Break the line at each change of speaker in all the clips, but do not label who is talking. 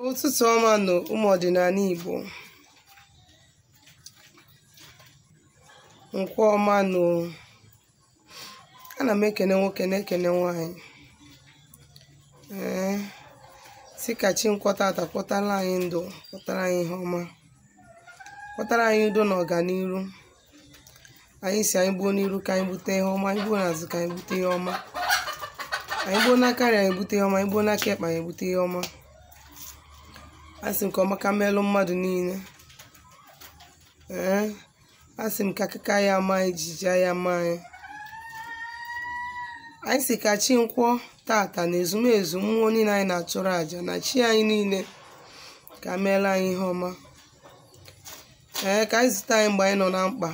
Ụtụtụ ọma nụ ụmụ ọdịnala Igbo. Nkwọ ọma nụ. Ana m ekene nwoke na-ekene nwaanyị. Ee, sị ka chi nkwọ tata kwọtara anyị ndụ, kwọtara anyị ihe ọma, kwọtara anyị udo na ọganiru. Anyị si anyị gbuo n'iru ka anyị bute ihe ọma, anyị gbuo n'azụ ka anyị bute ihe ọma, anyị gbuo n'aka nri anyị bute ihe ọma, anyị gbuo n'aka ekpe anyị bute ihe ọma. Asị m ka ọmaka melụ mmadụ niile. Ee, asị m ka akịka ya ama anyị, jijiji ya ama anyị. Anyị si ka chi nkwọ tata na ezumezu mmụọ niile anyị na-achụrụ àjà na chi anyị niile ka meela anyị ihe ọma. Ee, ka anyị zute anyị mgbe anyị nọ na mkpa,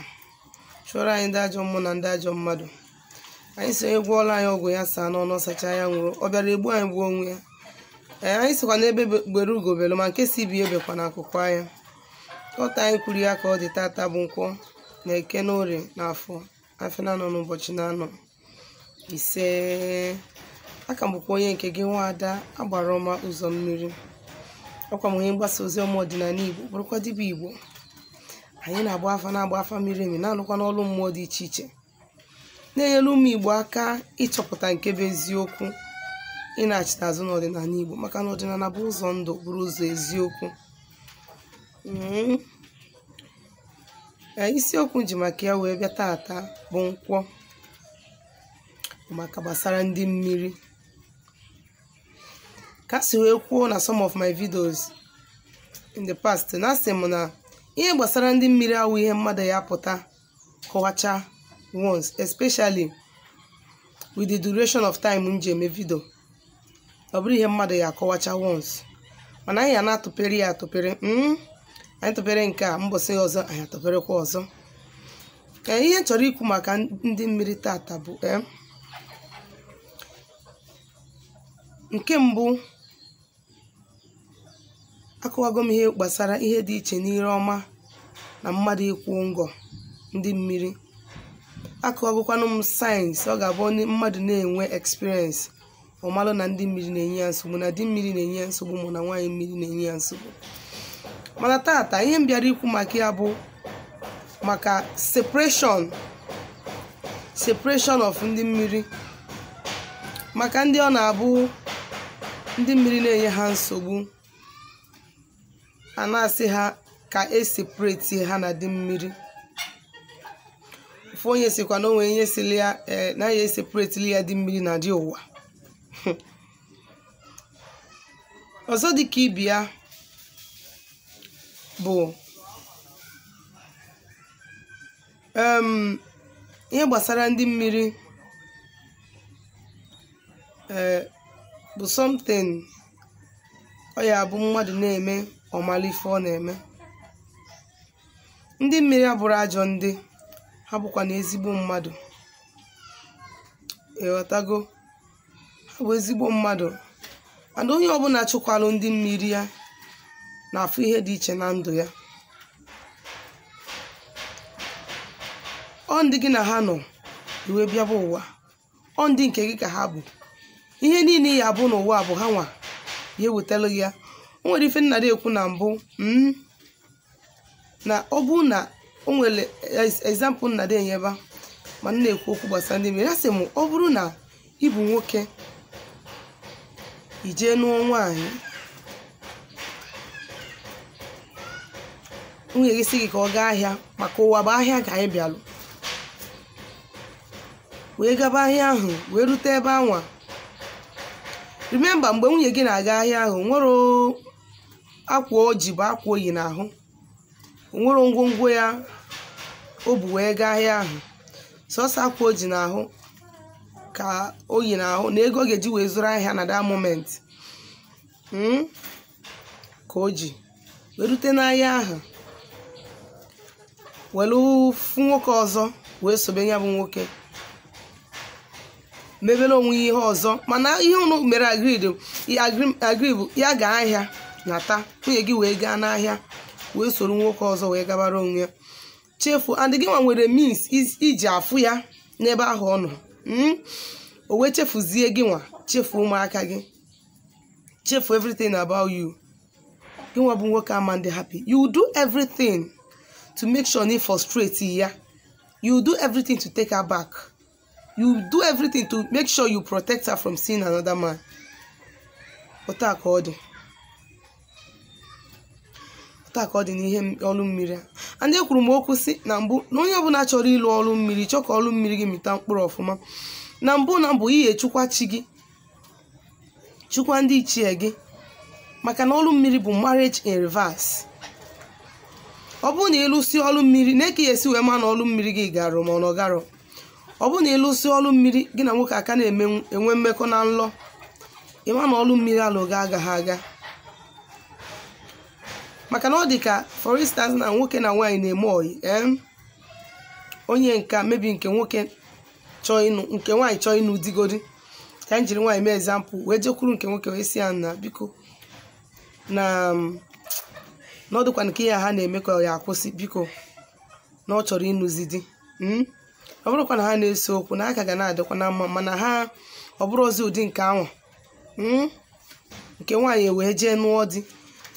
chụọrọ anyị ndị ajọ mmụọ na ndị ajọ mmadụ. Anyị si onye gwọọla anyị ọgwụ ya saa n'ọnụ sacha ya nwụrụ, ọ bịara egbu anyị gbuo onwe ya. Ee, anyị sikwa n'ebe gbere ugobelu ma nke si bi ebekwa n'akụkụ anya. Ọta anyị kwuru ya ka ọ dị tata bụ nkwọ na eke na orie na afọ afọ na-anọ n'ụbọchị na-anọ ise. Aka m bụkwa onye nke gị, nwaada agbara ọma ụzọ mmiri. Ọkwa m onye mgbasa ozi ọma ọdịnala Igbo, bụrụkwa dibịa Igbo. Anyị na-agba afa, na-agba afa miri emi, na-alụkwa n'ọlụ mmụọ dị iche iche, na-enyere ụmụ Igbo aka ịchọpụta nke bụ eziokwu, ị na-achịta azụ n'ọdịnala Igbo, maka na ọdịnala bụ ụzọ ndụ, bụrụ ụzọ eziokwu. Ee, isiokwu ji maka ya wee bịa tata bụ nkwọ, maka gbasara ndị mmiri. Ka si wee kwuo na some of my videos in the past, na asị m na ihe gbasara ndị mmiri awụ ihe mmadụ ya pụta kọwacha once, especially with the duration of time m ji eme video. Ọ bụrụ ihe mmadụ ya akọwacha once, mana anyị ya na-atụpere ya atụpere. Anyị tụpere nke a, mbọsị ọzọ anyị atụperekwa ọzọ. Ee, ihe m chọrọ ikwu maka ndị mmiri tata bụ nke mbụ, akọwago m ihe gbasara ihe dị iche n'ire ọma na mmadụ ịkwụ ngọ ndị mmiri. Akọwagokwanụ m sayensị ọ ga-abụ mmadụ na-enwe experience, ọ malụ na ndị mmiri na-enye ya nsogbu, na di mmiri na-enye ya nsogbu, ma na nwaanyị mmiri na-enye ya nsogbu. Mana tata ihe m bịara ikwu maka ya bụ maka separation of ndị mmiri, maka ndị ọ na-abụ ndị mmiri na-enye ha nsogbu, a na-asị ha ka e separate ha na di mmiri. Ofu onye sikwa na onwe ihe sili ya na ya eseparateli ya di mmiri na di ụwa. Ọzọ dịka ibi ya bụ ihe gbasara ndị mmiri bụ something ọ ya bụ mmadụ na-eme ọmala ife ọ na-eme. Ndị mmiri abụrụ ajọ ndị, ha bụkwa na ezigbo mmadụ. Ịghọtago? Ha bụ ezigbo mmadụ. And onye ọbụla chụkwalụ ndị mmiri ya na-afụ ihe dị iche na ndụ ya. Ọ ndị gị na ha nọ iwe bịaba ụwa, ọ ndị nke gị ka ha bụ. Ihe niile ya bụ n'ụwa bụ ha nwa ya ewetala ya. O nwere ife nna ekwu na mbụ, na ọ bụ na o nwere example nna enyeba ma m na-ekwu okwu gbasara ndị mmiri. Asị m ọ bụrụ na ị bụ nwoke ijee nụọ nwaanyị, nwunye gị sị gị ka ọ gaa ahịa, maka ụwa bụ ahịa ka anyị bịalụ, wee gaba ahịa ahụ wee rute ebe anwa. Remember, mgbe nwunye gị na-aga ahịa ahụ, nwere akwa o ji bụ akwa oyi n'ahụ, nwere ngwongwo ya o bu wee gaa ahịa ahụ, sọsọ akwa o ji n'ahụ ka o yi n'ahụ na ego ọ ga-eji wee zụrụ ahịa na that moment ka o ji wee rute n'ahịa ahụ, welu fụ nwoke ọzọ wee sobe ya bụ nwoke, mebere onwe ihe ọzọ. Mana ihe unu mere agree bụ ya gaa ahịa na taa, nwunye gị wee gaa n'ahịa wee soro nwoke ọzọ wee gabara onwe ya, chefu. And gị nwa nwere means iji afụ ya n'ebe ahụ ọ nọ, o wee chefuzie gị nwa, chefu ụmụaka gị, chefu everything about you. Gị nwa bụ nwoke ama ndị happy. You do everything to make sure na ị frustrate ya. You do everything to take her back. You do everything to make sure you protect her from seeing another man. Otu a ka ọ dị. Otu a ka ọ dị n'ihe ọlụ mmiri a. And ekwuru m okwu si na mbụ na onye ọbụla chọrọ ịlụ ọlụ mmiri, chọọ ka ọlụ mmiri gị mịta mkpụrụ ọfụma, na mbụ na mbụ ihe chukwa chi gị, chukwa ndị ichie gị, maka na ọlụ mmiri bụ marriage in reverse. Ọ bụrụ na ịlụsi ọlụ mmiri na-eke ya esi wee ma na ọlụ mmiri gị garụ ma ọ na ọgarọ. Ọ bụrụ na ịlụsi ọlụ mmiri gị na nwoke aka na-enwe mmekọ na nlọ, ịma na ọlụ mmiri alụ gị agaghị aga. Maka na ọ dị ka, for instance, na nwoke na nwaanyị na-eme ọyị, onye nka mebi nke nwoke chọọ ịnụ nke nwaanyị, chọọ ịnụ digodi, ka anyị jiri nwaanyị mee example, wee jekwuru nke nwoke wee sị ya na biko, na na ọ dịkwa nke ya ha na-eme ka ya akwụsị, biko, na ọ chọrọ ịnụzi di. Ọ bụrụkwa na ha na-ese okwu, na aka ga na-adịkwa na mma, mana ha ọ bụrụ ozi ụdị nke ahụ, nke nwaanyị wee jee nụọ di.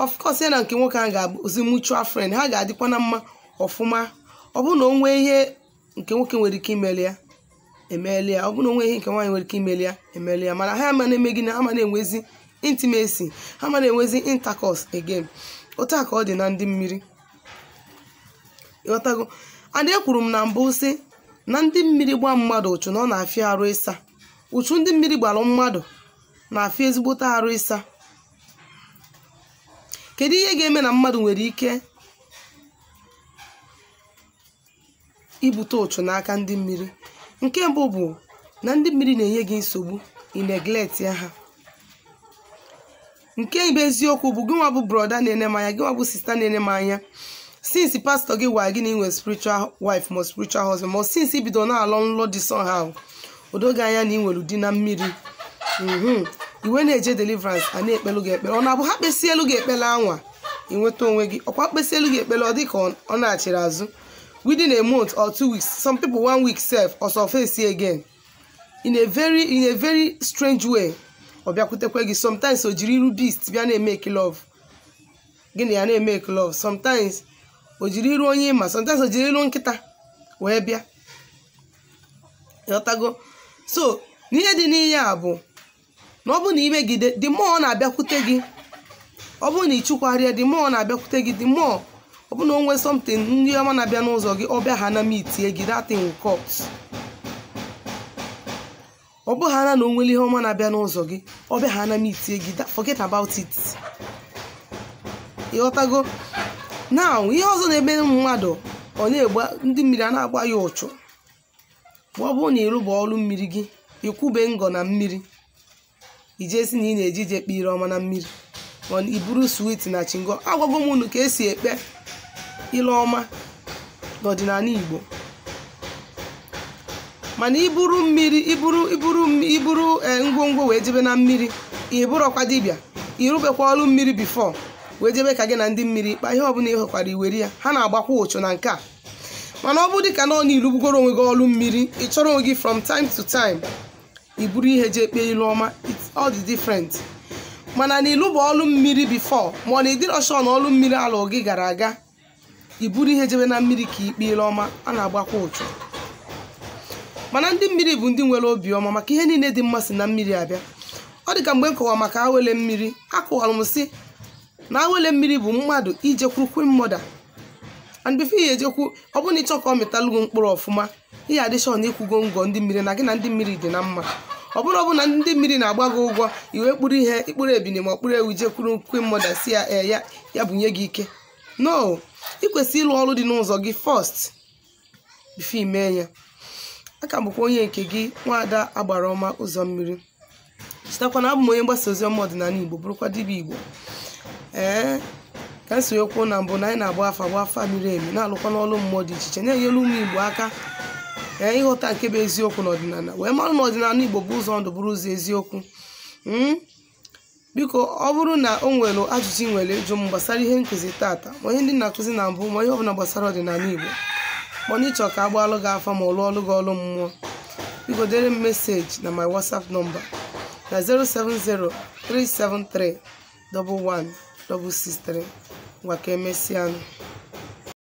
Of course, ya na nke nwoke ahụ ga-abụzi mutual friend, ha ga-adịkwa na mma ọfụma. Ọ bụrụ na o nwee ihe nke nwoke nwere ike imeli ya, emeela ya. Ọ bụrụ na o nwee ihe nke nwaanyị nwere ike imeli ya, emeela ya. Mana ha ama na-eme gịnị? Ha ma na-enwezi intimacy, ha ma na-enwezi intercourse again. Otu a ka ọ dị na ndị mmiri, ịghọtago? And ekwuru m na mbụ sị na ndị mmiri gba mmadụ ụchụ, na ọ na-afịa arụ ịsa ụchụ. Ndị mmiri gbara mmadụ na-afịa ezigbote arụ ịsa. Kedu ihe ga-eme na mmadụ nwere ike ibute ụchụ n'aka ndị mmiri? Nke mbụ bụ na ndị mmiri na-enye gị nsogbu, ị neglect ya ha. Nke bụ eziokwu bụ, gị nwa bụ brother na-ene m anya, gị nwa bụ sister na-ene m anya, since pastor gị gwara gị na ị nwere spiritual wife ma spiritual husband, ma since ibido na-alọ nlọ dị somehow, odoge anya na ị nwere di na mmiri, iwe na-eje deliverance, a na-ekpelu gị ekpere. Ọ na-abụ ha kpesi elu gị ekpere anwa, ị nweta onwe gị. Ọkwa kpesi elu gị ekpere, ọ dị ka ọ na-achịrị azụ within a month or 2 weeks, some people one week sef, or surface again in a very strange way. Ọ bịakwutekwe gị. Sometimes o jiri iru beast bịa na-emeke love gị na ya, na-emeke love. Sometimes o jiri iru onye ịma, sometimes o jiri iru nkịta wee bịa, ịghọtago? So n'ihe dị n'ihe a bụ na ọ bụ na imegide, the more ọ na-abịakwute gị, ọ bụrụ na ị chụkwarịa, the more ọ na-abịakwute gị, the more ọ bụ na o nwee something ndị ọma na-abịa n'ụzọ gị, ọ bịa ha na mitie gị, that thing will cut. Ọ bụ ha na o nwere ihe ọma na-abịa n'ụzọ gị, ọ bịa ha na mitie gị, forget about it, ịghọtago? Now, ihe ọzọ na-eme mmadụ ọ na-egba ndị mmiri, a na-agba ya ụchụ, ma ọ bụrụ na ịrụba ọrụ mmiri gị, ikwube ngọ na mmiri, ijesi na ị na-eji ije kpe ire ọma na mmiri, ma iburu sweet na chingo. Agwago m unu ka esi ekpe ile ọma n'ọdịnala Igbo. Mana iburu mmiri, iburu ngwongwo wee jebe na mmiri, ịbụrọkwa dibịa, irubekwa ọrụ mmiri before wee jebe ka gị na ndị mmiri kpa, ihe ọbụla ịhụkwara iwere ya, ha na-agbakwa ụchụ na nke a. Mana ọ bụ dịka na ọ na-ilugbugoro onwe gị ọrụ mmiri, ị chọrọ onwe gị from time to time iburu ihe jee kpee ilu ọma, it's all the different. Mana na ilu bụ ọrụ mmiri before, ma ọ na ịdịrọ sure na ọrụ mmiri alụ gị gara aga, iburu ihe jebe na mmiri ka ikpe ile ọma, a na-agbakwa ụchụ. Mana ndị mmiri bụ ndị nwere obiọma, maka ihe niile dị mma si na mmiri abịa. Ọ dị ka mgbe m kọwa maka awele mmiri, akọwara m sị na awele mmiri bụ mmadụ ijekwuru queen mother. And before ihe ejekwu, ọ bụrụ na ịchọ ka ọ mịtalụ gị mkpụrụ ọfụma, ihe adịshọ na ikwugo ngọ ndị mmiri, na gị na ndị mmiri dị na mma. Ọ bụrụ ọbụ na ndị mmiri na-agba gị ụgwọ, iwe kpụrụ ihe ikpụrụ ebini ma ọ kpụrụ ewu jekwuru queen mother si ya ee, ya bunye gị ike. No, ị kwesịrị ịlụ ọrụ dị n'ụzọ gị first before ime ya. Aka bụkwa onye nke gị, nwaada agbara ọma ụzọ mmiri. Chetakwa na abụ m onye mgbasa ozi ọma ọdịnala Igbo, bụrụkwa dibịa Igbo. Ee, ka m si wee kwuo na mbụ, na anyị na-agba afa, gba afa miri emi, na-alụkwa n'ọlụ mmụọ dị iche iche, na-enyere ụmụ Igbo aka ee ịghọta nke bụ eziokwu n'ọdịnala, wee mara na ọdịnala Igbo bụ ụzọ ndụ, bụrụ ụzọ eziokwu. Biko, ọ bụrụ na o nwere ajụjụ ị nwere ịjụ m gbasara ihe nkụzi tata, ma ihe ndị na-akụzi na mbụ, ma ihe ọbụla gbasara ọdịnala Igbo, mana ịchọ ka a gbaalụ gị afa ma ọ lụọ ọlụ gị ọlụ mmụọ, biko dere m message na my WhatsApp number na 070 373 11 663. Ngwa, ka emesịanụ.